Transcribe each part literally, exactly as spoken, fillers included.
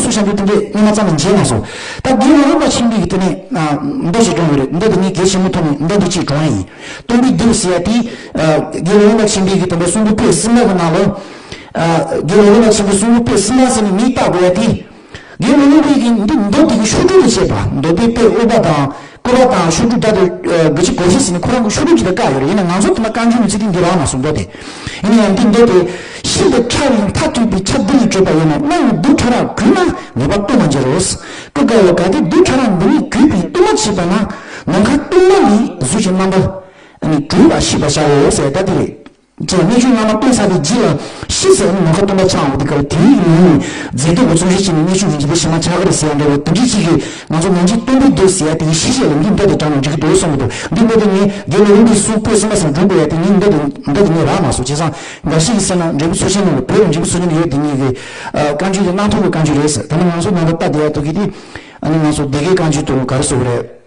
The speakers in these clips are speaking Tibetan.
ཚུལ་བྱ་རྒྱུ་དེ་འདྲས་སྔོན་མ་ཙམ་ལ་མཇལ་མ་སོང་། ད་དགེ་སློང་རིན་པོ་ཆེ་འདི་གི་དེ་ནས་མདོ་ཞིག་དྲངས་ཡོད་རེད། མདོ་དེ་ངས་གལ་ཆེན་པོ་མཐོང་ནས་མདོ་འདི་གཅིག་དྲངས་ཡ་ཡིན། སྟོན་པའི་མདོ་ཟེར་ཡ་དེ། དགེ་སློང་རིན་པོ་ཆེ་འདི་གི་དེ་འདྲས་གསུང་འབུམ་པོད་གསུམ་པ་གི་ནང་ལ། དགེ་སློང་རིན་པོ་ཆེ་འདི་གསུང་འབུམ་པོད་གསུམ་པ་ཟེར་ནས་མིང་བཏགས་དགོས་ཡ་དེ། དགེ་སློང་རིན་པོ་ཆེ་གིས་འདི་མདོ་དེ་གི་ཤོག་དྲིལ་དུ་བྱས་པ། མདོ་དེ་དཔེ་ཨུ་པ་དང་ཀུ་པ་དང་ཤོག་དྲིལ་སྒྲ་དེ་དགུ་བཅུ་གོ་བཞི་ཟེར་ནས་ཁོ་རང་གི་ཤོག་དྲིལ་གྱི་དེ་བཀག་ཡོད་རེད། ཡིན་ན་ང་ཚོ་དེ་ན་བཀའ་འགྱུར་ནས་ཚིག་དེ་འདི་རག་མ་སོང་མདོ་དེ། ཡིན་ན་ཡང་འདི་མདོ་དེ། ཤིན་ཏུ་ཕྲ་བའི་མཐའ་ཐུག་པའི་ཆ་འདི་ལས་གྲུབ་པ་ཡིན་ནོ། སྣང་བའི་རྡུལ་ཕྲ་རབ་གུད་ན་ངེས་པར་རྟོགས་པར་འགྱུར་རོ། ཀུན་དགའ་བོ། གལ་ཏེ་རྡུལ་ཕྲ་རབ་འདི་ཉིད་གུད་པའི་རྟོགས་པ་བྱས་པ་ན། ནམ་མཁའ་སྟོང་མ་ལས་གཟུགས་ཀྱི་རྣམ་པ་ནི་གྲུབ་པ་ཤེས་པར་བྱའོ་ཟེར་ད་དེ་རེད། ཅེས་གནས་ཆུང་སྔ་མ་སྟོན་ཚར་བའི་རྗེས་ལ་ཤེས་ཟེར་ནི་ནམ་མཁའ་སྟོང་པ་ཆགས་འོང་དེ་སྐབས་དེའི་ངོས་ནས་མཛེས་སྡུག་གི་རྩོམ་གཞི་བྱས་ནས་གནས་ཆུང་ཡིན་གྱི་དེ་ཕྱི་མ་ཆགས་ཀྱི་རེད་ཟེར་ཡང་འདྲ་བའི་དེ་འདྲའི་ཅིག་གིས་ང་ཚོ་ནང་བཞིན་སྟོན་པའི་མདོ་ཟེར་ཡ་དེ་ཡི་ཤེས་བྱ་ལ་འདི་མདོ་དེ་དྲངས་ན་འགྲིག་གི་འདུག་བསམ་གྱི་འདུག་འདི་མདོ་དེ་ངས་དགེ་སློང་རིན་པོ་ཆེའི་གསུང་པོད་གསུམ་པ་ཟེར་འགྲོ་དགོས་ཡ་དེ་ངས་མདོ་དེ་མདོ་དེ་ངས་རག་མ་སོང་། བྱས་ཙང་འགའ་ཞིག་གིས་ཟེར་ན་འབྲས་བུ་ཚོགས་ཆེན་ནང་ལ་བོད་ལ་འབྲས་བུ་ཚོགས་ཆེན་ནང་ཡོད་དེ་ངས་གི་བཀའ་འགྱུར་དེ་སྣང་ཐུང་གི་བཀའ་འགྱུར་རེད་ཟེར། ད་ནི་ང་ཚོ་ནང་ལ་ལྟ་བསྡད་ཡ་དུ་གི་དེ་ཨ་ནི་ང་ཚོ་སྡེ་དགེ་བཀའ་འགྱུར་དུ་ག་རེ་ཟེར་དགོས་རེད།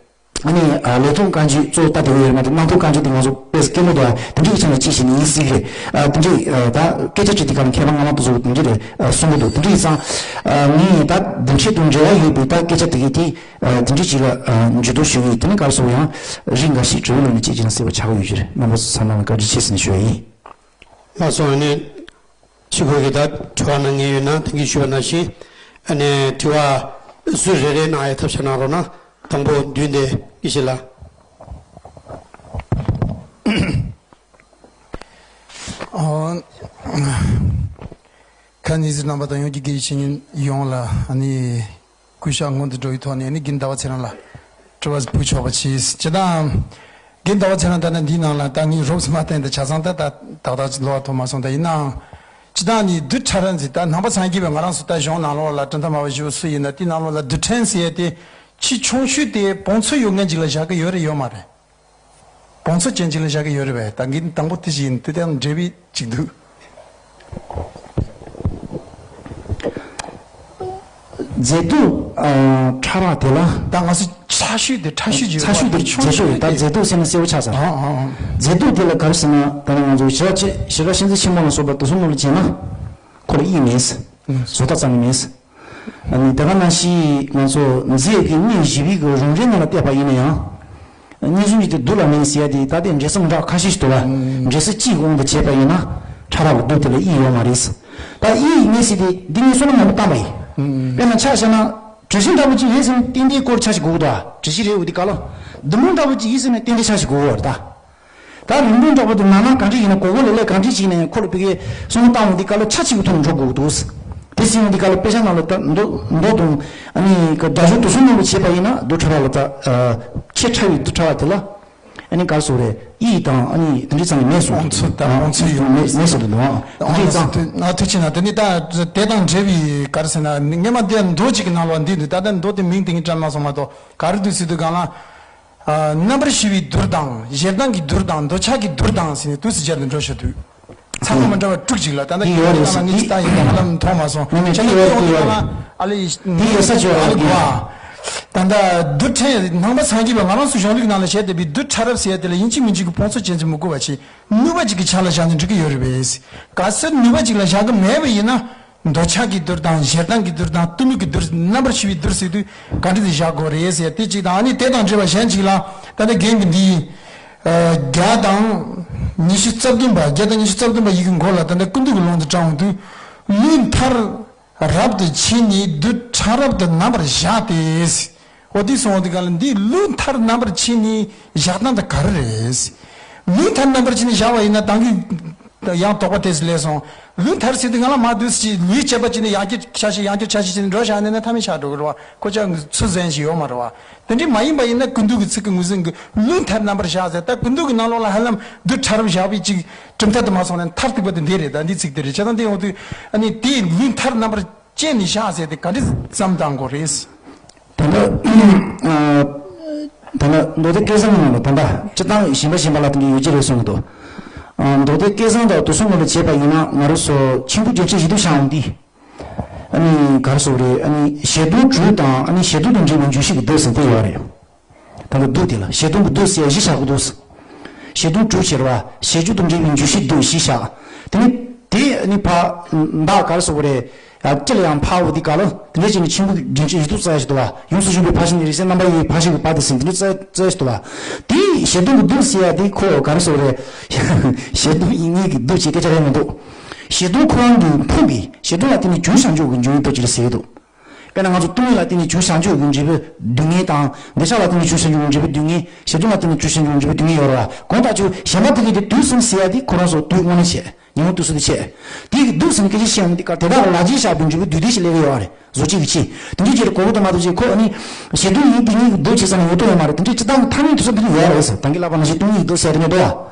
ཨ་ནི་ལེགས་མཐོང་བཀའ་འགྱུར་གཙོ་བོ་ལྟ་དེ་ཡོད་རེད་མ་གཏོགས་སྣང་ཐུང་བཀའ་འགྱུར་དེ་ང་ཚོ་དཔེ་སྐྱེ་མོ་དང་དེ་འདྲའི་ཆ་ནས་ཅིག་བྱས་ནས་ཡིན་སྲིད་ཀྱི་རེད། ཨ་དེ་འདྲའི་ད་སྐད་ཆ་དྲི་དེ་ག་ལ་མཁས་པ་ང་རང་དུ་བཟོ་དེ་འདྲའི་རེད་གསུང་གི་འདུག་དེ་འདྲ་ཡིན་ཙང་ངས་ད་འདི་འདྲའི་དང་འབྲེལ་བ་ཡོད་པའི་ད་སྐད་ཆ་དེ་གའི་དེ་དེ་འདྲའི་ཅིག་ལ་འཇུ་གཏུག་ཞུ་གི་ཡིན། དེ་ནི་ག་རེ་ཟེར་བ་ཡང་རིགས་འགའ་ཞིག་དྲི་བའི་ལུགས་ནས་ཅིག་བྱས་ན་གསལ་པོ་ཆགས་ཀྱི་ཡོད་ཀྱི་རེད། རྣམ་པ་ཚོ་ཚང་མ་ལ་བཀའ་དྲིན་ཆེ་ཟེར་ནས་ཞུ་བ་ཡིན། ལགས་སོ། ཨ་ནི་ཕྱི་ཁོག་གི་ད་དྲི་བ་གནང་མཁན་ཡོད་ན་ད་གིན་ཞུས་པ་ནང་བཞིན་ཨ་ནི་དྲི་བ་ཟུར་རེ་རེ་གནང་ཡའི་ཐབས་ཤེས་གནང་རོགས་གནང་། དང་པོ་མདུན་དེ་དགེ་བཤེས་ལགས། ཨོ། ཁ་ནི་ཟིར་རྣམ་པ་དང་ཡོངས་ཀྱི་དགེ་བཤེས་ཡོངས་ལ་ཨ་ནི། སྐུ་ཞབས་སྔོན་དུ་འགྲོ་བའི་ཐོག་ནས་ནི་རྒན་ཟླ་བ་ཚེ་རིང་ལ་དྲི་བ་ཕུལ་ཆོག་པ་བྱས། སྤྱིར་བཏང་རྒན་ཟླ་བ་ཚེ་རིང་ད་ལྟ་འདིའི་ནང་ལ་ད་ངས་རོབ་ཙམ་མ་བསྟན་ཏེ་ཆ་ཚང་ད་ད་ཏག་ཏག་ཅིག་ལོག་ཐུབ་མ་སོང་། ད་ཡིན་ནའང་སྤྱིར་བཏང་ནི་རྡུལ་ཕྲ་རབ་ཟེར་ད་ནང་པ་སངས་རྒྱས་པའི་ང་རང་ཚོ་ད་གཞུང་ནང་ལོགས་ལ་གྲུབ་མཐའ་སྨྲ་བ་བཞི་པོ་སུ་ཡིན་ན་དེའི་ནང་ལོགས་ལ་རྡུལ་ཕྲན་ཟེར་ཡས་དེ་ཆེས་ཆུང་ཤོས་དེ་བོངས་ཚོད་ཡོད་མཁན་ཅིག་ལ་བཞག་གི་ཡོད་རེད་ཡོད་མ་རེད། བོངས་ཚོད་ཅན་ཅིག་ལ་བཞག་གི་ཡོད་རེད་པས། ད་གིན་དང་པོ་དེ་ཞིག་ཡིན། དེ་དང་འབྲེལ་བའི་ཅིག་འདུག་མཛེས་སྡུག་ཨ་ཕྲ་རགས་དེ་ལ། ད་ང་ཚོ་ཚ་ཤོས་དེ་ཕྲ་ཤོས་ཅིག་ཚ་ཤོས་དེ་མཛེས་ཤོས་རེད། ད་མཛེས་སྡུག་ཟེར་ན་གསལ་པོ་ཆགས་ཚར། ཨ་ཨ་ཨ། མཛེས་སྡུག་དེ་ལ་ག་རེ་ཟེར་ན་ད་ནི་ང་ཚོ་ཞི་བ་ཆེ་ཞི་བ་གཤེགས་མཛད་ཆེན་པོ་ལ་སོགས་པ་དེ་ཚོ་ནང་ལ་བྱས་ན་ཁོ་ལ་དབྱིབས་མེད། བཟོ་ལྟ་ཙམ་གྱི་མེད། ཨ་ནི་དེ་ག་ནང་བཞིན་ང་ཚོ་མཛེས་ཀྱི་གནས་བཞི་པའི་གི་རང་རིག་ནང་ལ་བལྟས་པ་ཡིན་ན་ཡང་། གཉིས་གསུམ་གྱི་དེ་སྡུག་ལ་མིན་ཟེར་ཡ་དེ་ད་ལྟའི་འབྲས་བུ་མི་འདྲ་བ་ཁ་ཤས་ཤིག་འདུག་བ། འབྲས་བུ་གཅིག་དབང་དུ་བྱས་པ་ཡིན་ན་ཕྲ་རགས་ལ་སྡུག་དེ་ལ་དབྱིབས་ཡོད་མ་རེད། ད་དབྱིབས་མེད་ཟེར་དེ་འདི་ངས་བསམ་བློ་མང་པོ་བཏང་བ་ཡིན། དཔེར་ན་ཆ་བཞག་ན་གྲུ་བཞི་འདྲ་པོ་གཅིག་ཡིན་ཟེར་ན་ཏན་ཏན་སྐོར་ཆ་ཞིག་དགོས་ཀྱི་འདུག་བ། གྲུ་བཞི་རེད་འོ་དེ་ག་ལ། ལྡུམ་ར་འདྲ་པོ་གཅིག་ཡིན་ཟེར་ན་ཏན་ཏན་ཆ་ཞིག་དགོས་ཀྱི་རེད་ད། ད་རིང་པོ་འདྲ་པོ་དེ་ནང་ན་གང་འདྲ་ཡིན་ན་གོ་གོ་ལེ་ལེ་གང་འདྲ་ཅིག་ནས་ཁོ་ལ་ཕ་གིའི་སོང་བཏང་འོང་དེ་ག་ལ་ཆ་གཅིག་གི་ཐོག་ནས་འགྲོ་དགོས་འདུག་དེ་སྲིད་འོང་དེ་ག་ལ་དཔེ་ཆ་ནང་ལ་ད་མདོ་མདོ་དང་ཨ་ནི་ག་སྒྲ་སྦྱོར་དུ་གསུམ་ནང་ལ་བྱས་པ་ཡིན་ན་རྡུལ་ཕྲ་རགས་ལ་ད་ཆེས་ཕྲ་བའི་རྡུལ་ཕྲ་རགས་དེ་ལ་ཨ་ནི་ག་རེ་ཟེར་རེད། དབྱིབས་དང་ཨ་ནི་དེ་འདྲའི་ཚང་མ་མེད་སོང་། དབང་ཚོད་དང་དབང་ཚོད་མེད་མེད་སོང་འདུག་ཨ་དེ་འདྲའི་ཚང་། ང་ཐུགས་ཆེ་ན་དེ་ནི་ད་དེ་དང་འབྲེལ་བའི་ག་རེ་ཟེར་ན་སྔས་མ་དེ་མདོ་གཅིག་གི་ནང་ལ་འདི་འདུག་ད་ལྟ་མདོ་དེ་མིང་དེ་ངས་བཀྲམ་མ་སོང་མ་གཏོགས་ག་རེ་འདུག་ཟེར་དུས་གང་ལ། རྣམ་པར་ཤེས་པའི་རྡུལ་དང་ཞེ་སྡང་གི་རྡུལ་དང་འདོད་ཆགས་ཀྱི་རྡུལ་དང་ཟེར་ནས་དུས་སུ་སྦྱར་ནས་འགྲོ་ཤོག་དུས། ཚང་མ་མི་འདྲ་བ་དྲུག་ཅིག་ལ་ད་ལྟ་དེ་ཡོད་རེད་ཟེར་ངས་ཅི་ལྟ་ཡིན་ད་ཧ་ལམ་མཐོང་མ་སོང་། ནས་ནས་ཁྱེད་དེ་ཡོད་ཀྱི་ཡོད་ཀྱི་ཡོད། ཨ་ལེ་དེ་ཡོད་ས་ཅིག་ཡོད་ཨ་ལེ་ཀྱི་གོ་ཨ། ད་ལྟ་རྡུལ་ཕྲན་ནང་པ་སངས་རྒྱས་པ་ང་རང་ཚོ་གཞུང་ལུགས་ནང་ལ་བཤད་བསྡད་པའི་རྡུལ་ཕྲ་རབ་ཟེར་ཡ་དེ་ལ་ཡིན་གཅིག་མིན་གཅིག་གི་བོངས་ཚོད་ཅན་ཅིག་མི་དགོས་པ་ཅིག་ནུས་པ་ཅིག་གི་ཆ་ལ་བཞག་ནས་འགྲིག་གི་ཡོད་རེད་པས། གལ་སྲིད་ནུས་པ་ཅིག་ལ་བཞག་གི་མེད་པ་ཡིན་ན། འདོད་ཆགས་ཀྱི་རྡུལ་དང་ཞེ་སྡང་གི་རྡུལ་དང་གཏི་མུག་གི་རྡུལ་རྣམ་པར་ཤེས་པའི་རྡུལ་ཟེར་དུས་ག་འདྲ་ཞིག་བཞག་དགོས་རེད་ཟེར་དེ་གཅིག་དང་ཨ་ནི་དེ་དང་འབྲེལ་བ་གཞན་གཅིག་ལ་ད་ལྟ་རྒན་གྱི་འདིའི་བརྒྱ་དང་ཉི་ཤུ་རྩ་བདུན་པ་བརྒྱ་དང་ཉི་ཤུ་རྩ་བདུན་པ་ཡི་གེ་མགོ་ལ་ད་ལྟ་ཀུན་བཏུས་ཀྱི་ལུང་དུ་དྲངས་འོང་དུས་ལུས་མཐར་རབ་ཏུ་ཕྱིན་ནས་རྡུལ་ཕྲ་རབ་ཏུ་རྣམ་པར་བཞག་སྟེ། འོ་དེ་སོང་བ་དེ་ག་ལ་འདི་ལུས་མཐར་རྣམ་པར་ཕྱིན་ནས་བཞག་སྟངས་དེ་ག་རེ་རེད། ལུས་མཐར་རྣམ་པར་ཕྱིན་ནས་བཞག་པ་ཡིན་ན་ད་གི་ཡང་དོགས་པ་དེ་སླེབས་སོང་། ལུས་མཐར་ཟེར་དུས་ང་ལ་མ་འདུག་ཅིག་ལུས་བཅད་པ་ཅིག་ནས་ཡང་བསྐྱར་ཆ་ཤས་ཡང་བསྐྱར་ཆ་ཤས་ཅིག་ནས་འགྲོ་བཞག་ནས་ན་ཐ་མལ་ཆགས་འགྲོ་གི་རེད་བ། ཁོ་ཅག་ཚུལ་ཟན་ཞིག་ཡོད་མ་རེད་བ། དེ་འདྲ་མ་ཡིན་པ་ཡིན་ན་ཀུན་བཏུས་ཀྱི་ཚིག་གི་ངོས་ཟིན་གྱི་ལུས་མཐར་རྣམ་པར་བཞག་ཟེར་ད་ཀུན་བཏུས་ཀྱི་ནང་ལོགས་ལ་ཧ་ལམ་རྡུལ་ཕྲ་རབ་བཞག་པའི་ཅིག་གྲུབ་མཐའ་དུ་མ་སོང་ནས་མཐར་ཐུག་པ་དེ་འདི་རེད། ད་འདི་ཚིག་དེ་རེད། བྱས་ཙང་དེ་ཡོང་དུས་ཨ་ནི་དེས་ལུས་མཐར་རྣམ་པར་བཅད་ནས་བཞག་ཟེར་དེ་ག་འདྲ་བསམ་བཏང་དགོས་རེད། ད་ལྟ་ད་ལྟ་མདོ་སྡེ་སྐལ་བཟང་ནང་ལ་ད་ལྟ་སྤྱིར་བཏང་གཞན་པ་གཞན་པ་ལ་དེ་འདྲ་ཡོད་ཀྱི་རེད་གསུང་གི་འདུག་མདོ་སྡེ་སྐལ་བཟང་དང་དེ་ཚོ་ངོ་ལ་བྱས་པ་ཡིན་ན་ང་རང་ཚོ་མཆིམས་ཕུ་རྒྱལ་ཆེན་ཞི་དུལ་ཤྲཱི་འོང་དུས། ཨ་ནི་ག་རེ་ཟེར་དགོས་རེད། ཨ་ནི་ཞེ་སྡང་དྲུག་དང་ཨ་ནི་ཞེ་སྡང་དང་འབྲེལ་བའི་འཇུག་ཤེས་ཀྱི་རྡུལ་ཟེར་དེ་ཡོད་རེད། ད་ལྟ་རྡུལ་དེ་ལ་ཞེ་སྡང་གི་རྡུལ་ཟེར་བཞི་བཞག་གི་འདུག་ཞེ་སྡང་དྲུག་ཟེར་བ་ཞེ་སྡང་དང་འབྲེལ་བའི་འཇུག་ཤེས་རྡུལ་བཞི་བཞག་དེ་ནི། དེ་ནི་ཕ་མདའ་ག་རེ་ཟེར་དགོས་རེད། ཨ། ཅི་ལ་ཡང་ཕ་བོ་དེ་ག་ལ་དེ་འདྲ་བྱས་ནས་ཆེན་པོ་གི་སྒྲིན་ཆེན་ཡིད་དུ་བརྩེ་ཡ་ཞིག་འདུག་བ། ཡོངས་སུ་གཞོན་པའི་ཕ་བཞིན་རེད་ཟེར། རྣམ་པ་ཡི་ཕ་བཞིན་གྱི་ཕ་དེ་ཟེར། དེ་འདྲ་བརྩེ་བརྩེ་ཡ་ཞིག་འདུག་བ། དེ་བཞེད་དོན་གྱི་སྡུག་ཟེར་ཡ་དེ་ཁོ་ག་རེ་ཟེར་དགོས་རེད། བཞེད་དོན་ཡིན་ངེས་ཀྱི་སྡུག་ཅེས་སྐད་ཆ་རེད་མི་འདུག་བཞེད་དོན་ཁོ་རང་གི་ཕུང་པའི་བཞེད་དོན་ལ་བརྟེན་ནས་བྱུང་བྱང་ཆུབ་ཀྱི་འབྱུང་བའི་སྡུག་ཅེས་ཟེར་གྱི་འདུག་དཔེར་ན་ང་ཚོ་སྟོང་ཉིད་ལ་བརྟེན་ནས་བྱུང་བྱང་ཆུབ་ཀྱི་འབྲས་བུ་སྡུག་བསྔལ་དང་། འདོད་ཆགས་ལ་བརྟེན་ནས་བྱུང་བྱང་ཆུབ་ཀྱི་འབྲས་བུ་སྡུག་བསྔལ། བཞེད་དོན་ལ་བརྟེན་ནས་བྱུང་བྱང་ཆུབ་ཀྱི་འབྲས་བུ་སྡུག་བསྔལ་ཡོད་རེད་བ། གང་ལྟར་ཀྱང་གཞན་པ་དེ་གས་དེ་དུས་གསུམ་ཟེར་ཡ་དེ་ཁོ་རང་ཚོ་དུས་དངོས་གནས་བྱས། ཉིན་མོ་དུས་གསུམ་དུ་བྱས། དེ་གི་སྡུག་ཟེར་ནས་སྐད་ཆ་བཤད་ཡོང་དུས་ཀ་དེ་དག་ལ་ལག་རྗེས་བཞག་པའི་འབྲས་བུ་བདུད་སྡེ་ཞིག་སླེབས་ཀྱི་ཡོད་རེད། བཟོ་བཅོས་ཀྱི་ཆེད། དེ་འདྲའི་ཆེད་དུ་གོ་བོ་དུ་མ་གཏོགས་ཅིག་ཁོ་ནི་བཞེད་དོན་ཡིན་དེ་ཉིད་ཀྱི་སྡུག་བྱེད་ས་ནས་ཡོད་དོ་ཡོད་མ་རེད། དེ་འདྲའི་སྤྱི་བཏང་གི་ཐ་སྙད་དུ་ས་དེ་འདྲ་ཡོད་རེད་ཟེར། ད་གིན་ལབ་པ་ནང་བཞིན་སྟོང་ཉིད་ཀྱི་སྡུག་ཟེར་དེ་འདྲ་འདུག་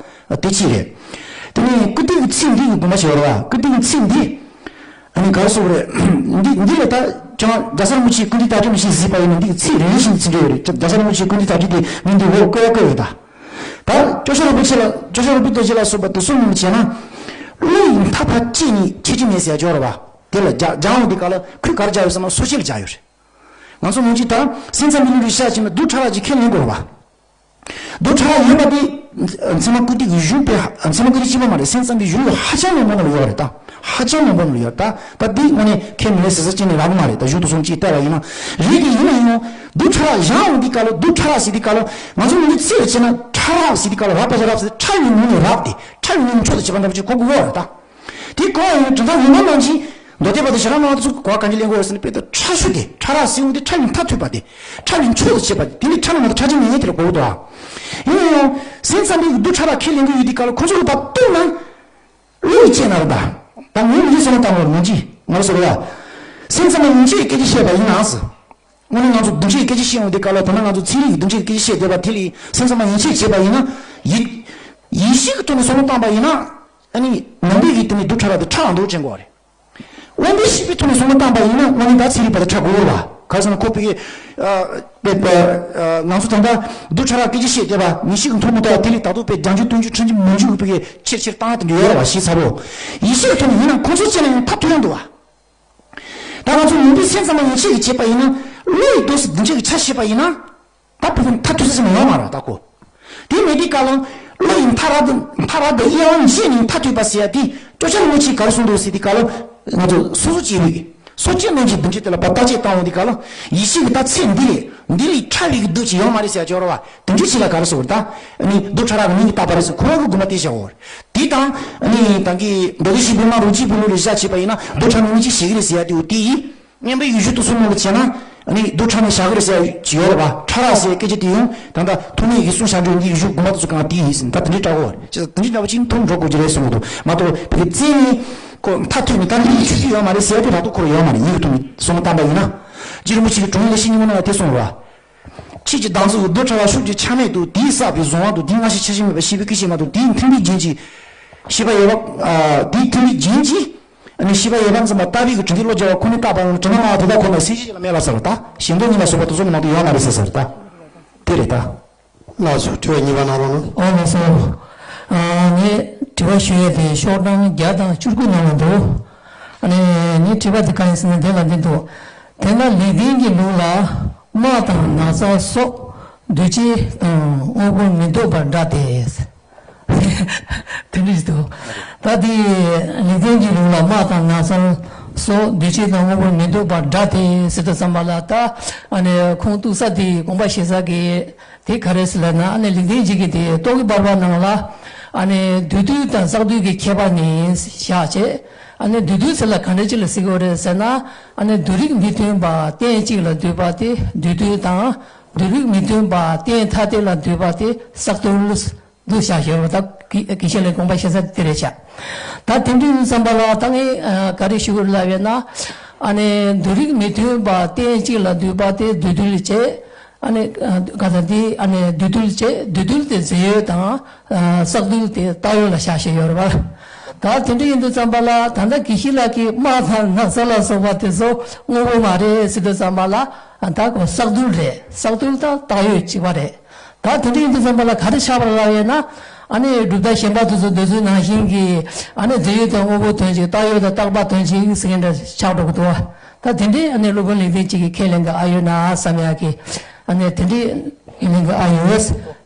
བ། དེ་གཅིག་རེད། དེ་ནས་ཀིརྟི་གི་ཚིག་འདི་གི་དགོངས་པ་ཞིག་ཡོད་རེད་བ། ཀིརྟི་གི་ཚིག་འདི། ཨ་ནི་ག་རེ་ཟེར་དགོས་རེད། འདི་འདི་ལས་ད་ཅང་རྒྱལ་སྲས་རིན་པོ་ཆེའི་ཀུན་འདུས་དར་ཁྲོད་མི་ཤེས་གཟིགས་པ་ཡིན་ན། འདི་གི་ཚིག་རེ་རེ་བཞིན་ཚིག་འགྲོ་ཡོད་རེད། རྒྱལ་སྲས་རིན་པོ་ཆེའི་ཀུན་འདུས་དར་ཁྲོད་དེ་ངས་འདི་འོག་བཀོད་ཡ་བཀོད་ཡོད་ད། ད་སྐྱོ་ཤོས་རིན་པོ་ཆེ་ལ་སྐྱོ་ཤོས་རིན་པོ་ཆེ་ལ་སོགས་པ་དེ་ཚོ་ནང་བྱས་ན། བློ་ཡི་མཐའ་ཕར་བཅད་ནས་ཁྱད་ཆོས་མེད་ཟེར་ཡ་ཅིག་ཡོད་རེད་བ། དེ་ལ་རྒྱ་སྦྱང་འོང་དུས་སྐབས་ལ་ཁོས་ག་རེ་སྦྱར་ཡོད་ཟེར་ན་སོ་སྐྱེ་ལ་སྦྱར་ཡོད་རེད། ང་ཚོ་ནམ་རྒྱུན་ད་སེམས་ཙམ་པའི་ལུགས་ལ་བཤད་བྱས་ན་རྡུལ་ཕྲ་རགས་ཅིག་ཁས་ལེན་དགོས་རེད་བ། རྡུལ་ཕྲ་རགས་ཡོད་པ་དེ་ཚད་མ་ཀིརྟི་གི་གཞུང་དེ་ཚད་མ་ཀིརྟི་གཅིག་པོ་མ་རེད། སེམས་ཙམ་པའི་གཞུང་ལུགས་ཧ་ཅང་མང་པོ་ནང་ལ་ཡོད་རེད་ད། ཧ་ཅང་མང་པོ་ནང་ལ་ཡོད་རེད་ད། ད་འདི་དངོས་གནས་ཁས་མི་ལེན་ཟེར་ས་གཅིག་ནས་རག་གི་མ་རེད་ད། གཞུང་དེ་ཚོ་གཅིག་བལྟས་པ་ཡིན་ན་རེད་དེ། ཡིན་ན་ཡང་རྡུལ་ཕྲ་རགས་སྦྱང་འོང་དུས་སྐབས་ལ་རྡུལ་ཕྲ་རགས་ཟེར་དུས་སྐབས་ལ་ང་ཚོ་མི་འདི་ཚིག་ལ་བྱས་ན་ཕྲ་རགས་ཟེར་དུས་སྐབས་ལ་རགས་པ་ཞིག་རགས་ཟེར། ཕྲ་བའི་ངོས་ནས་རགས་ཏེ་ཕྲ་བའི་ངོས་ནས་མཆོག་ཏུ་བྱེད་པ་འདྲ་པོ་ཅིག་གོ་དགོས་པ་རེད་ད། དེ་གོ་བ་ཡིན་ན་དོན་དག་ངོ་མ་ནང་བཞིན་མདོ་སྡེ་པ་དང་ཞེ་དྲག་སྣང་བ་ཚོ་གོ་བ་གང་ཅི་ལེན་དགོས་ཟེར་ན། དཔེ་དེ་ཕྲ་ཤོས་དེ་ཕྲ་རགས་ཟེར་འོང་དེ་ཕྲ་བའི་མཐའ་ཐུག་པ་དེ། ཕྲ་བའི་མཆོག་ཏུ་བྱེད་པ་དེ་ནི་ཕྲ་ལ་མ་གཏོགས་ཕྲ་ཅིག་མེད་ངེས་དེ་ལ་གོ་དགོས་དོ། ཡིན་ན་ཡང་སེམས་ཙམ་པའི་རྡུལ་ཕྲ་རགས་ཁས་ལེན་གྱི་ཡོད་དུས་སྐབས་ལ་ཁོ་ཚོ་ལ་ད་ལྟོས་ན། བློ་ཡིས་དཔྱད་ན་རེད་ད། ད་ངས་མི་ཚེ་སོང་བཏང་བར་མི་འཇིགས་ང་ལ་ཟེར་བ། སེམས་ཙམ་པ་ཡན་ཆད་སྐད་ཆ་བཤད་པ་ཡིན་ནའང་ཟེར། དངོས་གནས་ང་ཚོ་རྡུལ་ཕྲན་སྐད་ཆ་བཤད་ཡོང་དུས་སྐབས་ལ། ད་ནང་ང་ཚོ་ཚན་རིག་གི་རྡུལ་ཕྲན་སྐད་ཆ་བཤད་བསྡད་པ་དེ་ལས་སེམས་ཙམ་པ་ཡན་ཆད་བྱས་པ་ཡིན་ན། ཡིད་ཡིད་ཤེས་ཀྱི་ཐོག་ནས་བསམ་བློ་བཏང་པ་ཡིན་ན། ཨ་ནི་ནང་པའི་གི་དེ་ནི་རྡུལ་ཕྲ་རགས་དེ་ཕྲ་རགས་འདུག་དྲན་དགོས་པ་རེད། དབང་པོའི་ཤེས་པའི་ཐོག་ནས་བསམ་བློ་བཏང་པ་ཡིན་ན། དངོས་གནས་ད་ཚན་རིག་པ་དང་ཁྲ་དགོས་པ། ག་རེ་ཟེར་ན་ཁོ་པའི་གི་ཨ་པའི་པའི་ཨ་ང་ཚོ་ད་ལྟ་རྡུལ་ཕྲ་རགས་སྐད་ཆ་བཤད་བསྡད་པ་ཉིན་ཞིག་གི་མཐོང་མི་ཐུབ་པ་དེ་ལས་ད་དུང་པའི་རྒྱང་ཆུང་སྟོན་རྒྱུ་ཕྲན་གྱི་མུན་ཆུ་གི་པའི་གི་ཆེར་ཆེར་བཏང་ཡ་དེ་འདྲ་ཡོད་རེད་བ། ཞེས་ཚ་བོ་ཡིད་ཤེས་ཀྱི་ཐོག་ནས་ཡིན་ན་ཁོ་ཚོ་ཅི་ལ་ཡང་མཐའ་ཐུག་ཡོང་འདུག་བ། ད་ང་ཚོ་ནང་པའི་སེམས་ཙམ་པ་ཡན་ཆད་ཀྱིས་བྱས་པ་ཡིན་ན། བློ་ཡི་སྡུག་ས་རྡུལ་ཕྲན་གྱིས་ཆ་བྱས་པ་ཡིན་ན། ད་བུ་གུ་མཐའ་ཐུག་ས་ཟེར་ན་ཡོང་མ་རེད་ད་ཁོ། དེ་མེད་དུས་སྐབས་ལ་བློ་ཡི་མཐའ་རགས་དེ་མཐའ་རགས་དེ་དབྱེ་བ་འབྱེད་ནས་མཐའ་ཐུག་པ་ཟེར་ཡ་དེ་སྐྱོ་ཤ་ལོ་ཆེ་ག་རེ་གསུངས་འདུག་ཟེར་དུས་སྐབས་ལ། ང་ཚོ་སོ་སོ་སྐྱེ་བོའི་སོ་སྐྱེ་རྣམས་ཀྱི་རྡུལ་ཕྲན་དེ་ལ་བརྟག་དཔྱད་བཏང་འོང་དུས་སྐབས་ལ། ཡིད་ཤེས་ཀྱི་ད་ཚེ་འདི་ལས་འདི་ལས་ཕྲ་བའི་གི་སྡུག་ཅིག་ཡོད་མ་རེད་ཟེར་ཡ་ཅིག་ཡོད་རེད་བ། དེ་འདྲ་ཅིག་ལ་ག་རེ་ཟེར་བ་ད། ཨ་ནི་རྡུལ་ཕྲ་རགས་ཀྱི་མིང་གིས་བཏགས་པ་རེད་ཟེར་ཁོ་རང་གི་དགོངས་པ་དེ་བཞག་འོ། དེ་དང་ཨ་ནི་ད་གིན་མདོ་སྡེ་བཞི་པའི་མ་རུ་གཅིག་པུ་ལུགས་ལ་བཞག་བྱས་པ་ཡིན་ན་རྡུལ་ཕྲ་མིང་མིང་ཅིག་བྱེད་ཀྱི་རེད་ཟེར་ཡ་དེ་འོ་དེ་ཡིན། མཉམ་པའི་ཡུལ་ཤུགས་དུ་སོང་ནང་ལ་བྱས་ན། ཨ་ནི་རྡུལ་ཕྲ་ནས་བཞག་གི་རེད་ཟེར་ཡ་ཅིག་ཡོད་རེད་བ། ཕྲ་རགས་ཟེར་སྐད་ཆ་དེ་ཡང་ད་ལྟ་ཐོག་མའི་གི་གསུང་བྱ་འགྲོ་འདི་ཡུལ་ཤུགས་དགོངས་པ་དུ་སོང་གང་དེ་ཡིན་ཟེར། ད་དེ་འདྲའི་འདྲ་བོ་ཅིག་མཐོང་འགྲོ་དགོས་ཀྱི་རེད་གསུང་གི་འདུག་མ་གཏོགས་བོད་ཀྱི་རྩེ་ནས་ཁོ་མཐའ་ཐུག་ནས་ད་འདི་ཆུ་ཚོད་ཡོད་མ་རེད་ཟེར་དུས་རག་ཏུ་ཁོ་ར་ཡོད་མ་རེད། ཡིན་གི་ཐོག་ནས་བསམ་བློ་བཏང་པ་ཡིན་ན། རྗེ་རིན་པོ་ཆེ་གི་དྲུང་ཡིག་ལེགས་བཤད་སྙིང་པོ་ནང་ལ་དེ་གསུངས་རེད་བ། ཁྱེད་ཀྱི་གདངས་ཚོད་རྡུལ་ཕྲ་བ་ཤུགས་ཀྱི་ཆ་མེད་དུ། དེས་བསགས་པའི་གཟུང་བ་དང་། དེའི་སྔ་ཕྱི་ཆ་ཤས་མེད་པར་ཤེས་པའི་སྐད་ཅིག་མ་དང་། དེའི་མཐུན་པའི་རྒྱན་གྱིས་ཤེས་པ་ཡོད་པ། ཨ། དེའི་མཐུན་པའི་རྒྱན་གྱིས་ནི་ཤེས་པ་ཡོད་པ་ཙམ་པ་ལྟ་བུའི་གི་དྲིན་གྱིས་བློ་སྦྱོར་བ་ཁོ་ནས་བཏགས་པ་ཡང་དྲི་མ་སྨྲ་བ་དེ་དག་ཁོ་ན་སེམས་ཅན་ལ་མེད་ལ་ཟེར་བ་ད། གཞན་དོན་གཉིས་ལ་སོགས་པ་དེ་ཚོ་ནི་མ་གཏོགས་ཡོད་མ་རེད་ཟེར་ཟེར་བ་ད། དེ་རེད་ད། ལགས་སོ། དྲི་བ་གཉིས་པ་གནང་རོགས་གནང་། ཨོ་ལགས་སོ། ཨ། ངས་དྲི་བ་ཞུ་ཡས་དེ་ཤོག་གྲངས་བརྒྱ་དང་བཅུ་དགུ་ནང་ལ་འདུག་ཨ་ནི་ངའི་དྲི་བ་དེ་གང་ཡིན་ཟེར་ན་དེ་ལ་འདི་འདུག་དེས་ན་ལེགས་ལྡན་གྱི་ལུགས་ལ་དམག་དང་ནགས་ཚལ་སོགས་འདུས་བྱས་དང་དངོས་པོར་མི་ལྡོག་པར་བསྒྲགས་ཏེ། དེ་འདྲ་ཞིག་འདུག་ད་དེ་ལེགས་ལྡན་གྱི་ལུགས་ལ་དམག་དང་ནགས་ཚལ་སོགས་འདུས་བྱས་དང་དངོས་པོར་མི་ལྡོག་པར་བསྒྲགས་ཏེ་ཟེར་དུས་ཙམ་པ་ལ་ད་ཨ་ནི་ཁུངས་གཏུགས་ས་དེ་དགོངས་པ་བཞེས་ས་གི་དེ་ག་རེ་ཟེར་ལབ་ན། ཨ་ནི་ལེགས་ལྡན་འབྱེད་ཀྱི་དེ་རྟོག་གེ་བར་པ་ནང་ལ་ཨ་ནི་འདུས་རྡུལ་དང་བསགས་རྡུལ་གྱི་ཁྱད་པར་ནི་བཞག་བྱས། ཨ་ནི་འདུས་རྡུལ་ཟེར་ལ་ག་འདྲ་ཅིག་ལ་ཟེར་གྱི་ཡོད་རེད་ཟེར་ན། ཨ་ནི་འདུས་རིགས་མི་མཐུན་པ་རྟེན་གཅིག་ལ་འདུས་པ་དེ་འདུས་རྡུལ་དང་། འདུས་རིགས་མི་མཐུན་པ་རྟེན་ཐ་དད་ལ་འདུས་པ་དེ་བསགས་རྡུལ་འདུ་བཞག་ཞེས་པ་ད་དགེ་བཤེས་ལགས་དགོངས་པ་བཞེས་ས་དེ་རེད་བཞག་ད་དེ་འདྲ་ཡིན་ཙམ་པ་ལ་ད་ངས་ག་རེ་ཞུ་དགོས་ལབ་ཡོད་ན། ཨ་ནི་འདུས་རིགས་མི་མཐུན་པ་རྟེན་གཅིག་ལ་འདུས་པ་དེ་འདུས་རྡུལ་བྱས། ཨ་ནི་ག་ད་འདི་ཨ་ནི་འདུས་རྡུལ་བྱས། འདུས་རྡུལ་དེ་རྫས་ཡོད་དང་། ཨ། བསགས་རྡུལ་དེ་བཏགས་ཡོད་ལ་བཞག་བཞིན་ཡོད་རེད་པ། ད་དེ་འདྲ་ཡིན་དུས་ཙམ་པ་ལ་ད་ལྟ་དགེ་བཤེས་ལགས་ཀྱིས་དམག་དང་ནགས་ཚལ་ལ་སོགས་པ་དེ་ཚོ་དངོས་པོ་མ་རེད་ཟེར་དུས་ཙམ་པ་ལ། ད་ཁོ་བསགས་རྡུལ་རེད། བསགས་རྡུལ་དང་བཏགས་ཡོད་གཅིག་པ་རེད། ད་དེ་འདྲ་ཡིན་དུས་ཙམ་པ་ལ་ག་རེ་ཆགས་པ་རེད་ལབ་ཡོད་ན། ཨ་ནི་གྲུབ་མཐའ་གཞན་པ་དེ་ཚོ་འདོད་ཚུལ་ནང་བཞིན་གྱི་ཨ་ནི་རྫས་ཡོད་དང་དངོས་པོ་དོན་གཅིག་བཏགས་ཡོད་དང་བཏགས་པ་དོན་གཅིག་ཟེར་མཁན་འདྲ་ཆགས་འགྲོ་གི་འདུག་ད་དེ་འདྲའི་ཨ་ནི་སློབ་དཔོན་ལེགས་ལྡན་འབྱེད་ཀྱི་ཁས་ལེན་གྱི་ཨ་ཡོད་ན་བསམ་ཡག་གི། ཨ་ནི་དེ་འདྲའི་ཁས་ལེན་གྱི་ཨ་ཡོད།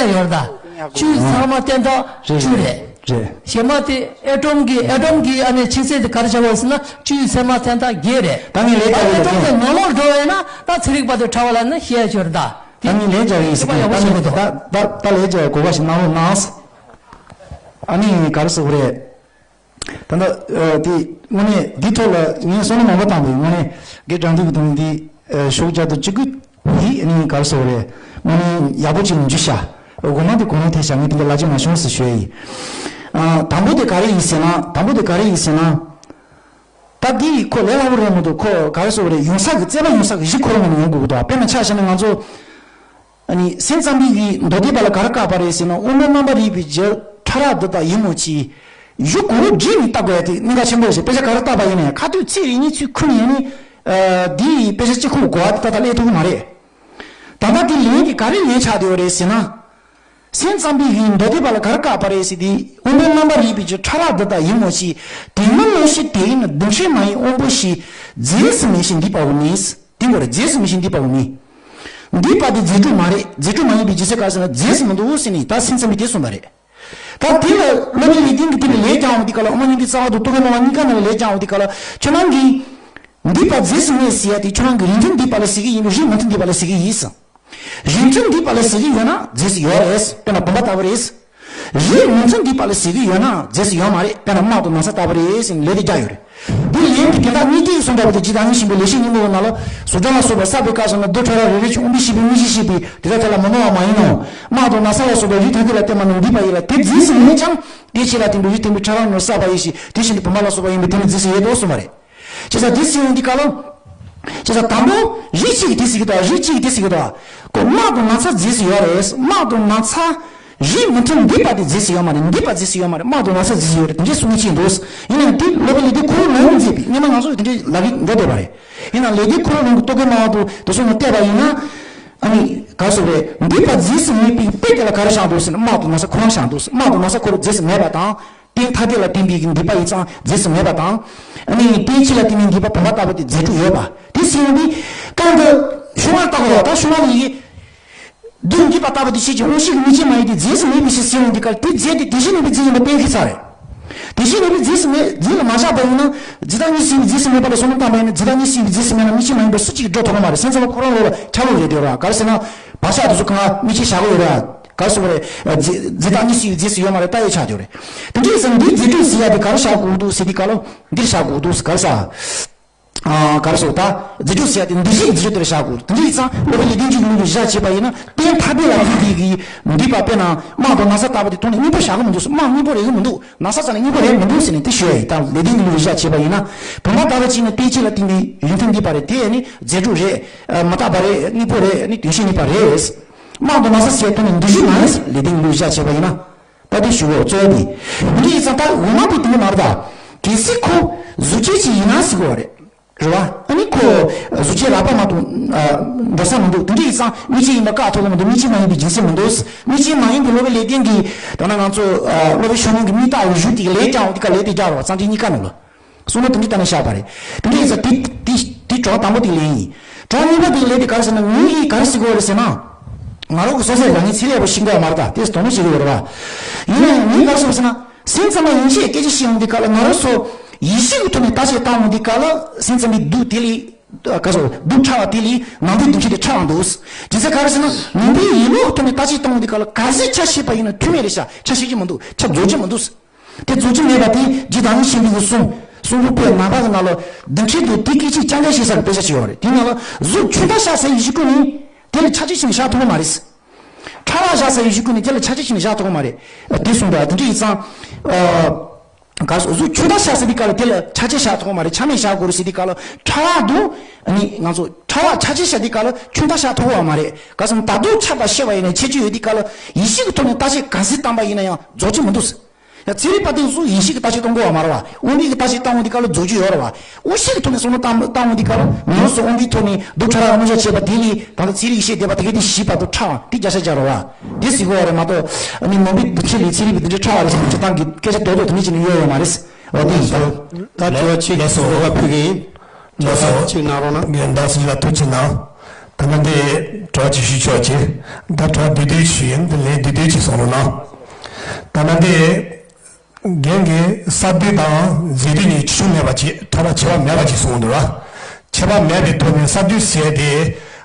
ཡ་ཡོད་རེད་ད། བཅུའི་ཚང་མ་བརྟན་ཐོག་བཅུ་རེད། རེད། གཞན་མ་དེ་ཨེ་ཊོམ་གྱི་ཨེ་ཊོམ་གྱི་ཨ་ནི་ཆིག་ཚད་དེ་ག་རེ་བྱ་དགོས་ཟེར་ན་བཅུའི་ཚད་མ་བརྟན་ཐོག་བརྒྱད་རེད། ད་ངས་ལས་ད་ཀྱི་ཨེ་ཊོམ་དེ་ནང་ལོགས་འགྲོ་བས་ན་ད་ཚན་རིག་པ་དེ་ཕྲ་བ་ལ་ནི་ཤེས་ཡ་ཡོད་རེད་ད། ད་ངས་ལས་བྱ་ཡིན་ཟེར་གྱི་ད་ད་ལས་བྱ་གོ་བ་ཞིག་གནང་རོགས་གནང་། ཨ་ནི་ག་རེ་ཟེར་དགོས་རེད། ད་ལྟ་ཨ་དེ་དངོས་གནས་འདི་ཐོག་ལ་ངས་བསམ་བློ་མང་པོ་བཏང་པའི་དངོས་གནས་དགེ་དགྲ་འདུལ་གྱི་དོན་འདི་ཨ་ཤོག་བརྒྱ་དང་བཅུ་དགུ་ཡིས་ནི་ག་རེ་ཟེར་རེད། དངོས་གནས་ཡག་པོ་ཅིག་ལ་འཇུ་ཤ། འོ་མ་དེ་གོ་ནོར་ཐེབས་ཤ། ངས་དེ་འདྲ་ལ་ཅིག་མ་བྱུང་ཟེར་ཞུ་ཡ་ཡིན། ཨ་དང་པོ་དེ་ག་རེ་ཡིན་ཟེར་ན་དང་པོ་དེ་ག་རེ་ཡིན་ཟེར་ན། ད་འདི་ཁོ་ལས་སླ་པོ་རེད་མི་འདུག་ཁོ་ག་རེ་ཟེར་རེད། ཡོང་ས་གི་རྩེ་ལ་ཡོང་ས་གི་གཞི་ཁོ་རང་ངོས་ནས་ཡོང་དགོས་ཀྱི་འདུག་དཔེར་ན་ཆ་བཞག་ན་ང་ཚོ། ཨ་ནི་སེམས་ཙམ་པའི་གི་མདོ་སྡེ་པ་ལ་ག་རེ་བཀག་པ་རེད་ཟེར་ན། དབང་པོ་རྣམ་པར་རིག་པའི་རྒྱུ་ཕྲ་རགས་འདི་དག་ཡིན་མོད་ཀྱི། གཞི་གོ་རུ་བསྒྲིལ་ནས་བལྟ་དགོས་ཡ་དེ་གནད་འགག་ཆེན་པོ་རེད་ཟེར། དཔེ་ཆ་ག་རེ་བལྟས་པ་ཡིན་ནའི་ཁ་ཐུག་ཚིག་རེ་གཉིས་ཚུར་ཁུར་ནས་ནི། ཨ་འདིའི་དཔེ་ཆ་གཅིག་ཁུར་གོ་བ་དེ་ཏག་ཏག་སླེབས་ཐུབ་ཀྱི་མ་རེད། ད་ལྟ་དེ་ལན་དེ་ག་རེ་ལན་ཆགས་བསྡད་ཡོད་རེད་ཟེར་ན། སེམས་ཙམ་པའི་གི་མདོ་སྡེ་པ་ལ་ག་རེ་བཀག་པ་རེད་ཟེར་དུས། དབང་པོ་རྣམ་པར་རིག་པའི་རྒྱུ་ཕྲ་རགས་འདི་དག་ཡིན་མོད་ཀྱི། དེ་མིན་ལོག་ཤེས་དེ་ཡིན་ན་རྡུལ་ཕྲན་མ་ཡིན་དབང་པོ་ཞེས། རྫས་སུ་མེད་ཅིང་འདུས་པའོ་མིན། དེ་གོ་རེད། རྫས་སུ་མེད་ཅིང་འདུས་པའོ་མིན། འདུས་པ་དེ་རྫས་གྲུབ་མ་རེད། རྫས་གྲུབ་མ་ཡིན་པའི་རྒྱུ་མཚན་ག་རེ་ཟེར་ན། རྫས་སུ་མི་འདུག་ཟེར་ནས་ད་སེམས་ཙམ་པས་དེ་གསུངས་པ་རེད། ད་དེ་ལ་སློབ་དཔོན་ལེགས་ལྡན་གྱིས་དེ་ལ་ལན་བརྒྱབ་ཡོང་དུས་སྐབས་ལ། དབུ་མ་སྙིང་པོའི་རྩ་བ་དང་རྟོག་གེའི་སྣང་བ་གཉིས་ཀ་ནང་ལ་ལན་བརྒྱབ་ཡོང་དུས་སྐབས་ལ། ཁྱོད་རང་གིས་འདུས་པ་རྫས་སུ་མེད་ཟེར་ཡ་དེ་ཁྱོད་རང་གིས་རིགས་མཐུན་འདུས་པ་ལ་ཟེར་གྱི་ཡིན་པས། རིགས་མི་མཐུན་འདུས་པ་ལ་ཟེར་གྱི་ཡོད་ན་རྫས་སུ་ཡོད་རེད་ཟེར། རིགས་མཐུན་འདུས་པ་ལ་ཟེར་གྱི་ཡོད་ན་རྫས་སུ་ཡོད་རེད། དཔེར་ན་བུམ་པ་ལྟ་བུ་རེད། རིགས་མི་མཐུན་འདུས་པ་ལ་ཟེར་གྱི་ཡོད་ན་རྫས་སུ་ཡོད་མ་རེད། དཔེར་ན་དམག་དང་ན་ཚ་ལྟ་བུ་རེད་ཟེར་ནས་ལན་དེ་བརྒྱབ་ཡོད་རེད། འདི་ལན་དེ་དོན་དག་གཉིས་ཀའི་གསུང་འདྲ་བོ་དེ་ཇི་ལྟར་ཡིན་ཞིང་པའི་ལེགས་བཤད་སྙིང་པོ་ནང་ལ། གཟུགས་སྒྲ་ལ་སོགས་པ་བསགས་པའི་སྐབས་སུ་ན། རྡུལ་ཕྲ་རགས་རེ་རེ་ཆུ་དབང་པོའི་ཤེས་པས་མིག་ཤེས་ཤེས་པས་དེ་དག་དེ་ལ་མི་སྣང་བ་མ་ཡིན་ནོ། དམག་དང་ན་ཚ་ལ་སོགས་པའི་རིགས་ཐ་དད་ལ་བརྟེན་པ་ནི་འདུས་པ་ཡིན་ལ། དེ་རྫས་སུ་མེད་ཀྱང་དེའི་ཕྱིར་ལ་བརྟེན་པའི་རིགས་མཐུན་པའི་ཕྲ་རགས་ནི་བསགས་པ་ཡིན་ཞིང་། དེ་བཞིན་དུ་བུམ་པ་ལ་སོགས་པ་ཡིན་པས་དེ་ནི་རྫས་སུ་ཡོད་དོ་གསུངས་པ་རེད། བྱས་ཙང་དེ་ཟེར་ཡོང་དུས་སྐབས་ལ། བྱས་ཙང་དང་པོ་རིགས་གཅིག་གིས་དེ་ཟེར་གྱི་འདུག་རིགས་གཅིག་གིས་དེ་ཟེར་གྱི་འདུག་ཁོ་དམག་དང་ན་ཚ་རྫས་སུ་ཡོད་རེད། དམག་དང་ན་ཚ་རིགས་མི་མཐུན་འདུས་པ་དེ་རྫས་སུ་ཡོད་མ་རེད། འདུས་པ་རྫས་སུ་ཡོད་མ་རེད། དམག་དང་ན་ཚ་རྫས་སུ་ཡོད་རེད། དེ་འདྲའི་གསུང་མཁན་གཅིག་འདུག་ཡིན་ནའང་དེ་སློབ་དཔོན་ལེགས་ལྡན་ཁོ་རང་ལུང་མཛད་པའི་སྔོན་མ་ང་ཚོ་དེ་འདྲའི་ལབ་ཀྱི་འགྲོ་བསྡད་པ་རེད། ཡིན་ནའང་ལེགས་ལྡན་ཁོ་རང་ལུང་གི་རྟོག་གེ་སྨྲ་བ་དང་དེ་ཚོ་ནང་བལྟས་པ་ཡིན་ན། ཨ་ནི་ག་རེ་ཟེར་རེད། འདུས་པ་རྫས་སུ་མེད་པའི་དཔེ་དེ་ལ་ག་རེ་བཞག་འདུག་ཟེར་ན། དམག་དང་ན་ཚ་ཁོ་རང་བཞག་འདུག་དམག་དང་ན་ཚ་ཁོ་རང་རྫས་སུ་མེད་པ་དང་། རྟེན་ཐ་དད་ལ་བརྟེན་པའི་འདུས་པ་ཡིན་ཙང་རྫས་སུ་མེད་པ་དང་། ཨ་ནི་རྟེན་ཕྱི་ལ་བརྟེན་པའི་འདུས་པ་བུམ་པ་ལྟ་བུ་དེ་རྫས་གྲུབ་ཡོད་པ། དེ་ཟེར་ཡོང་དུས་གང་གི་ཤོ་ལོ་ཀ་ལྟ་བུ་རེད། ད་ཤོ་ལོ་ཀ་ལ་ཡི་རྡུལ་འདུས་པ་ལྟ་བུ་དེ་ཤེས་ཀྱི། དབང་ཤེས་ཀྱི་དམིགས་རྐྱེན་མ་ཡིན་ཏེ་རྫས་སུ་མེད་པའི་ཕྱིར་ཟེར་ཡོང་དུས་སྐབས་དེ་རྫས་དེ་དེ་བཞིན་གནས་པའི་རྫས་ཡིན་པ་གཏན་འཁེལ་ཚར་རེད། དེ་བཞིན་གནས་པའི་རྫས་སུ་མེད། རྫས་ལ་མ་བཞག་པ་ཡིན་ན། ཇི་ལྟར་གཉིས་སུ་ཡོད་པའི་རྫས་སུ་མེད་པ་ལ་བསམ་བློ་བཏང་བ་ཡིན་ན། ཇི་ལྟར་གཉིས་སུ་ཡོད་པའི་རྫས་སུ་མེད་ན་དམིགས་རྐྱེན་མ་ཡིན་པའི་སུ་གཅིག་གིས་སྒྲོ་ཐོགས་ཀྱི་མ་རེད། སེམས་ཙམ་པ་ཁོ་རང་ལོག་ལ་ཆ་ལུགས་རེད་དེ་ར། ག་རེ་ཟེར་ན། བག་ཆགས་དེ་ཚོ་གང་ལ་དམིགས་རྐྱེན་བཞག་གི་ཡོད་རེད། ག་རེ་ཟེར་བ་རེད། རྫས་རྫས་རྟག་གཉིས་སུ་ཡོད་པའི་རྫས་སུ་ཡོད་མ་རེད། ལྟ་ཡས་ཆགས་ཡོད་རེད། དེ་འདྲ་ཡིན་ཙང་འདིའི་རྫས་གྲུབ་ཟེར་ཡ་དེ་ག་རེ་བཞག་དགོས་འདུག་ཟེར་དུས་སྐབས་ལ་འདིར་བཞག་དགོས་འདུག་ག་རེ་ཟེར། ཨ། ག་རེ་ཟེར། ད་རྫས་གྲུབ་ཟེར་ཡ་དེ་འདུ་བྱེད་ཀྱི་རྫས་གྲུབ་དེར་བཞག་དགོས། དེ་འདྲ་ཡིན་ཙང་སློབ་དཔོན་ལེགས་ལྡན་གྱི་ལུགས་ལ་གཞི་བཞག་བྱས་པ་ཡིན་ན། རྟེན་ཐ་དད་ལ་བརྟེན་པའི་གི་འདུས་པ་དཔེར་ན་དམག་དང་ན་ཚ་ལྟ་བུ་དེ་དོན་ནི་གཉིས་པོ་བཞག་གི་མི་འདུག་དམག་གཉིས་པོ་རེད་གི་མི་འདུག་ན་ཚ་ཙམ་ལ་གཉིས་པོ་རེད་མི་འདུག་ཟེར་ནས་དེ་ཞུ་ཡ་ཡིན། ད་ལེགས་ལྡན་གྱི་ལུགས་ལ་གཞི་བཞག་བྱས་པ་ཡིན་ན། བུམ་པ་ལྟ་བུ་གཅིག་ནི་རྟེན་ཕྱི་ལ་བརྟེན་པའི་རིགས་མཐུན་འདུས་པ་རེད། དེ་ནི་རྫས་གྲུབ་རེད། མི་རྟག་པ་རེད། གཉིས་པོ་རེད། ནི་དོན་ཤེས་གཉིས་པ་རེད། དམག་དང་ན་ཚ་ཟེར་དོན་ནི་འདུ་བྱེད་མ་ཡིན་ཟེར། ལེགས་ལྡན་གྱི་ལུགས་ལ་གཞི་བཞག་བྱས་པ་ཡིན་ན། ད་དེ་ཞུ་བོ་རྩོད་དེ། འདི་ཡིན་ཙང་ད་འོ་མ་དེ་དེ་མ་རེད་ད། གལ་སྲིད་ཁོ་གཟུགས་ཅན་ཅིག་ཡིན་ན་ཟེར་དགོས་པ་རེད། རེད་བ། ཨ་ནི་ཁོ་གཟུགས་ཅན་རགས་པ་མ་གཏོགས་འགྲོ་ས་མི་འདུག་དེ་འདྲ་ཡིན་ཙང་དམིགས་རྐྱེན་ཡིན་པ་བཀག་ཐུབ་ཀྱི་མི་འདུག་དམིགས་རྐྱེན་མ་ཡིན་པའི་རྒྱུ་མཚན་མི་འདུག་དམིགས་རྐྱེན་མ་ཡིན་པའི་སློབ་དཔོན་ལེགས་ལྡན་གྱིས་ད་ནང་ང་ཚོ་སློབ་དཔོན་ཆོས་མོང་གི་དམིགས་རྟགས་ཀྱི་གཞུག་དེ་ག་ལས་ཀྱང་འོ་དེ་ག་ལས་དེ་རྒྱག་རོགས་གཙང་སྦྲའི་གཉིས་ཀ་ནང་ལ། གསུང་ནོར་དེ་འདྲའི་ལྟ་ནས་བཞག་པ་རེད། དེ་འདྲ་ཡིན་ཙང་དེ་དེ་དེ་གྲོགས་དང་པོ་དེ་ལན་ཡིན། གྲངས་གཉིས་པ་དེ་ལས་དེ་ག་རེ་ཟེར་ན། ངེད་ཀྱིས་ག་རེ་ཟེར་དགོས་རེད་ཟེར་ན། ང་རང་གི་སོ་སོའི་རང་ཉིད་ཚེ་རིང་བ་ཤེས་དགོས་མ་རེད། ད་དེ་དོགས་གནས་བྱེད་དགོས་རེད་བ། ཡིན་ན་ཡང་ངས་ག་རེ་ཟེར་ཟེར་ན། སེམས་ཙམ་པ་ཡིན་ཕྱིར་སྐད་ཆ་བཤད་ཡོང་དུས་སྐབས་ལ། ང་རང་ཚོ་ཡིད་ཤེས་ཀྱི་ཐོག་ནས་བརྟག་དཔྱད་བཏང་ཡོང་དུས་སྐབས་ལ། སེམས་ཙམ་པའི་རྡུལ་དེ་ལས། ག་ཚོད་རྡུལ་ཕྲ་བ་དེ་ལས་ནང་པའི་རྡུལ་ཕྲན་དེ་ཕྲ་བ་འདུག། རྒྱུ་མཚན་ག་རེ་ཟེར་ན། ནང་པའི་ཡིད་ལུགས་ཐོག་ནས་བརྟག་དཔྱད་བཏང་ཡོང་དུས་སྐབས་ལ། ག་ཚད་ཆ་བཞག་པ་ཡིན་ན་མཐུན་མེད་རེད་ཤག། ཆ་བཞག་གི་མི་འདུག། ཆ་རྫོགས་ཀྱི་མི་འདུག། དེ་རྫོགས་ཀྱི་མེད་པ་དེ་རྗེ་བདག་ཉིད་ཆེན་པོའི་གསུང་། གསུང་རབ་པའི་ནང་པ་གི་ནང་ལ་རྡུལ་ཕྲན་དེ་དེ་སྐད་ཅིག་རྐྱང་རྐྱང་བཤད་ས་གི་དཔེ་ཆ་ཅིག་ཡོད་རེད། དེ་ནང་ལ་གཟུགས་ཆུང་མཐའ་བཞག་ས་ཡིད་ཤེས་ཀུན་ནས་དེ་ལ་ཆ་བྱད་ཅིག་བཞག་ཐུབ་ཀྱི་མ་རེད། ཕྲ་བ་བཞག་ས་ཡིད་ཤེས་ཀུན་ནས་དེ་ལ་ཆ་བྱད་ཅིག་བཞག་ཐུབ་ཀྱི་མ་རེད། དེ་གསུངས་པ་དེ་འདྲ་ཡིན་ཙང་། ཨ། ག་སོ་གཟུགས་ཆུང་མཐའ་བཞག་ཟེར་དུས་སྐབས་ལ་དེ་ལ་ཆ་བྱད་བཞག་ཐུབ་ཀྱི་མ་རེད། ཆ་མེད་བཞག་དགོས་རེད་ཟེར་དུས་སྐབས་ལ་ཕྲ་བ་དང་། ཨ་ནི་ང་ཚོ་ཕྲ་བ་ཆ་བྱད་བཞག་དུས་སྐབས་ལ་ཆུང་མཐའ་བཞག་ཐུབ་ཀྱི་མ་རེད། ག་སོ་ད་དུང་ཆ་དང་ཤེས་པ་ཡིན་ན་ཁྱད་ཆོས་ཡོད་དུས་སྐབས་ལ་ཡིད་ཤེས་ཀྱི་ཐོག་ནས་བརྟག་དཔྱད་ག་ཚད་བཏང་པ་ཡིན་ན་ཡང་རྫོགས་ཀྱི་མི་འདུག། ཡང་ཚན་རིག་པ་དེ་ཚོ་ཡིད་ཤེས་ཀྱི་བརྟག་དཔྱད་གཏོང་དགོས་པ་མ་རེད་བ། དབང་པོའི་གི་བརྟག་དཔྱད་བཏང་འོང་དུས་སྐབས་ལ་རྫོགས་རྒྱུ་ཡོད་རེད་བ། དབང་ཤེས་ཀྱི་ཐོག་ནས་བསམ་བློ་བཏང་བཏང་འོང་དུས་སྐབས་ལ་ནང་སོ་དབང་པོའི་ཐོག་ནས་རྡུལ་ཕྲ་རབ་རྣམ་གཞག་བྱས་པ་དེ་ལས་ད་ལྟ་ཚན་རིག་བཤད་བསྡད་པ་དེ་གའི་དེ་བྱས་པ་དང་ཕྲ་བ་དེ་བརྒྱ་ཆ་བརྒྱ་རེད་བ། དེ་ཟེར་དགོས་པ་རེད་མ་གཏོགས། ཨ་ནི་ནང་པའི་རྡུལ་ཕྲན་ལས་ཚན་རིག་པའི་རྡུལ་ཕྲན་ཕྲ་བ་རེད་ཟེར་ནས་སྤྱིར་བཏང་གི་སྐད་ཆ་རྡོག་རྡོག་དེ་འདྲ་བྱས་ནས་ཡོད་ཡོད་མ་རེད། འོ་དེ་ཡིན་ཙང་། ད་དྲི་བ་གཅིག་ལགས་སོ། གསུང་བ་ཕུལ་གི་ཡིན། ལགས་སོ། གཅིག་གནང་རོགས་གནང་། རྒན་བདག་སྲིད་ལ་ཐུགས་རྗེ་གནང་། ད་ལྟ་འདི་དྲི་བ་ཅིག་ཞུ་ཆོག་ཅིག། ད་དྲི་བ་བསྡུས་བསྡུས་ཞུ་ཡིན། འདི་ལན་བསྡུས་བསྡུས་ཅིག་གསུང་རོགས་གནང་། ད་ལྟ་འདི་རྒན་གྱིས་ས་རྡུལ་དང་རྫས་རྡུལ་གཉིས་ཁྱད་པར་མེད་པ་ཅིག། ཕྲ་བ་ཁྱད་པར་མེད་པ་ཅིག་གསུངས་འདུག་ར། ཁྱད་པར་མེད་པའི་ཐོག་ནས་ས་རྡུལ་ཟེར་དེ་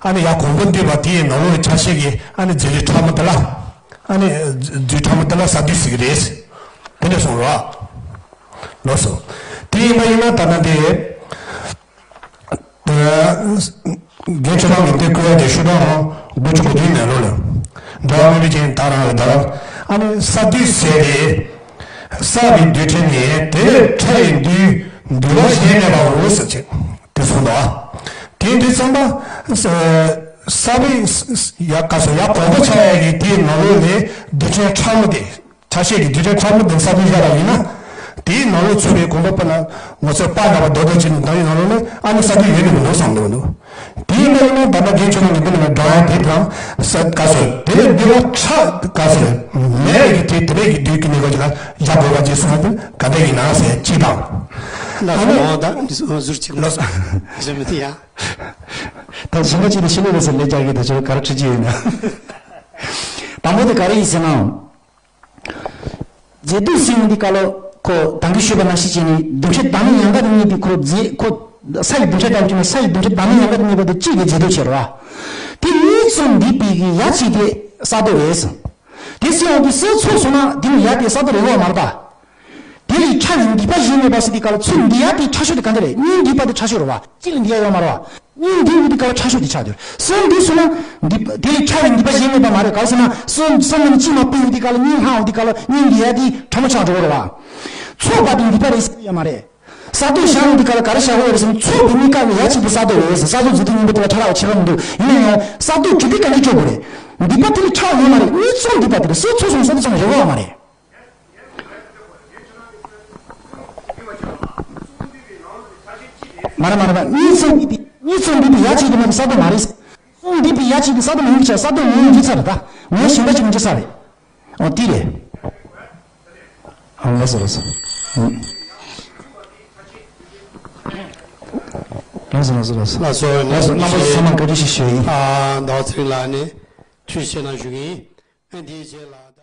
ཨ་ནི་ཡར་གོང་བུ་འདུས་པ་དེའི་ནང་ལོགས་ཆ་ཤས་ཀྱི་ཨ་ནི་རྫས་རིགས་ཕྲ་མོ་དེ་ལ། ཨ་ནི་རྫས་ཕྲ་མོ་དེ་ལ་ས་རྡུལ་ཟེར་གྱི་རེད། དེ་འདྲ་གསུངས་ར། ལགས་སོ། དེ་ཡིན་པ་ཡིན་ན་ད་ལྟ་འདི། རྒན་ཆོས་དབང་གིས་འདི་བཀོད་ཡ་དེ་ཤོག་གྲངས་དགུ་བཅུ་གོ་བདུན་ནས་ལོ་ལ། འགྲོ་བ་མི་བུ་ཅན་བདག་རང་ལ་བདག། ཨ་ནི་ས་རྡུལ་ཟེར་ཏེ། ས་གི་རྡུལ་ཕྲན་ནི་དེ་ལས་ཕྲ་བའི་རྡུལ་འདུས་པ་གཞན་མེད་པའོ་ཟེར་ཅིག་དེ་གསུངས་འདུག། དེ་འདི་ཙམ་པ། ས་བའི་ཡ་ག་སོ་ཡ་གོང་བུ་ཆགས་ཡ་གི་དེའི་ནང་ལོགས་ལས་རྡུལ་ཕྲན་ཕྲ་མོ་དེ། ཆ་ཤས་ཀྱི་རྡུལ་ཕྲན་ཕྲ་མོ་དེ་ས་རྡུལ་བཞག་པ་ཡིན་ན། དེའི་ནང་ལོགས་ཚུད་པའི་གོམས་པ་ལ་ངོ་ཚ་པ་འདྲ་བ་རྡོག་རྡོག་ཅིག་ནི་དང་ཡིན་ནང་ལོགས་ནི་ཨ་ནི་ས་རྡུལ་ཡོད་ནི་མི་འདུག་བསམ་འདུག་འདུག། དེའི་ནང་ལོགས་ད་ལྟ་རྒན་ཆོས་དབང་གིས་འདི་ནང་འགྲོ་བ་དེ་དང་ས་ག་སོ་དེ་ལས་འདི་བ་ཁྲ་ག་སོ་མེད་ཀྱི་དེ་དེ་རེད་ཀྱི་དུས་ཀྱི་གནས་སྐབས་ཅིག་ལ་བཞག་དགོས་པ་ཅིག་གསུངས་པ་དེ་ག་འདྲ་ཡིན་ན་ཟེར་ཅིག་དང་། ལགས་སོ། ཨ་ནི་འོ་ད་ཟུར་ཅིག་ལགས་སོ། ཟེར་མི་དེ་ཡ། ད་གཞན་པ་ཅིག་ནི་ཤི་ལོ་ལ་ཟེར་ལས་རྒྱག་གི་ད་ཆོས་ག་རེ་ཁྲིད་ཀྱི་ཡོད་ན། དང་པོ་དེ་ག་རེ་ཡིན་ཟེར་ན། རྫས་རྡུལ་ཟེར་ཡོང་དུས་སྐབས་ལ་ཁོ་ད་གིན་ཞུས་པ་ནང་བཞིན་བྱས་ནས་རྡུལ་ཕྲན་བདག་མེད་ཡན་གར་དུ་གནས་པའི་ཁོ་རྫས་ཁོ་ས་ཡི་རྡུལ་ཕྲན་ལྟ་བུ་བྱས་ནས་ས་ཡི་རྡུལ་ཕྲན་བདག་མེད་ཡན་གར་དུ་གནས་པ་དེ་གཅིག་གི་རྫས་རྡུལ་ཆགས་རེད་བ། དེ་གཉིས་ཙམ་འདུས་པའི་གི་ཡ་གཅིག་དེ་ས་རྡུལ་རེད། དེ་ཟེར་ཡོང་དུས་ས་ཚུགས་སོང་ན་དེ་ནི་ཡ་དེ་ས་རྡུལ་རེད་བ་མ་རེད་ད། དེ་ལས་ཕྲ་བའི་འདུས་པ་གཞན་མེད་པ་ཟེར་དུས་སྐབས་ལ་ཚུར་འདུས་ཡ་དེ་ཕྲ་ཤོས་དེ་ག་འདྲ་རེད། གཉིས་འདུས་པ་དེ་ཕྲ་ཤོས་རེད་བ། གཅིག་ལ་འདུས་ཡ་ཡོད་མ་རེད་བ། གཉིས་འདུས་ཡོད་དུས་སྐབས་ལ་ཕྲ་ཤོས་དེ་ཆགས་འདུག། གསུམ་འདུས་སོང་ན་འདུས་པ་དེ་ལས་ཕྲ་བའི་འདུས་པ་གཞན་མེད་པ་མ་རེད། ག་རེ་ཟེར་ན་གསུམ་གསུམ་ནང་གཅིག་མ་སྤུངས་ཡོང་དུས་སྐབས་ལ་གཉིས་ལྷག་ཡོང་དུས་སྐབས་ལ་གཉིས་འདུས་ཡ་དེ་ཕྲ་མོ་ཆགས་འགྲོ་གི་རེད་བ། ཚོགས་པ་དེ་འདུས་པ་རེད་ཟེར་ཡ་མ་རེད། ས་རྡུལ་བཞག་ཡོང་དུས་སྐབས་ལ་ག་རེ་བཞག་དགོས་རེད་ཟེར་ན་ཚོགས་འདུས་མི་དཀར་གི་ཡ་གཅིག་པུ་ས་རྡུལ་རེད་ཟེར། ས་རྡུལ་རྫས་རྡུལ་གཉིས་པོ་དེ་ལ་ཕྲ་རགས་ཁྱད་པར་མི་འདུག། ཡིན་ན་ཡང་ས་རྡུལ་གྲུབ་དུས་ག་འདྲ་སྤྲོད་དགོས་རེད། འདུས་པ་དེ་ལས་ཕྲ་བ་ཡོད་མ་རེད། གཉིས་ཙམ་འདུས་པ་དེ་རེད། ས་ཚུགས་སོང་ས་རྡུལ་ཚང་རེད་བ་མ་རེད། མ་རེད་མ་རེད་མ་རེད། གཉིས་ཙམ་འདུས་པའི་གཉིས་ཙམ་འདུས་པའི་ཡ་གཅིག་དེ་མ་གཏོགས་ས་རྡུལ་མ་རེད། གསུམ་འདུས་པའི་ཡ་གཅིག་དེ་ས་རྡུལ་མ་ཡིན་གྱི་ས་རྡུལ་ངོ་བོ་འགྱུར་ཚར་རེད་ད། ངོ་བོ་གཞན་པ་ཅིག་ཡིན་གྱི་ས་རེད། ཨོ་དེ་རེད། ཨ་ལགས་སོ་ལགས་སོ། ཨུ། ལགས་སོ་ལགས་སོ་ལགས་སོ། ལགས་སོ། ལགས་སོ། རྣམ་པ་ཚོ་ཚང་མ་བཀའ་དྲིན་ཆེ་ཞུ་ཡིན། ཨ་ཟླ་བ་ཚེ་རིང་ལགས་ནས་ཐུགས་རྗེ་ཆེ་གནང་ཞུ་གི་ཡིན། ཨ་འདིའི་རྗེས་ལ།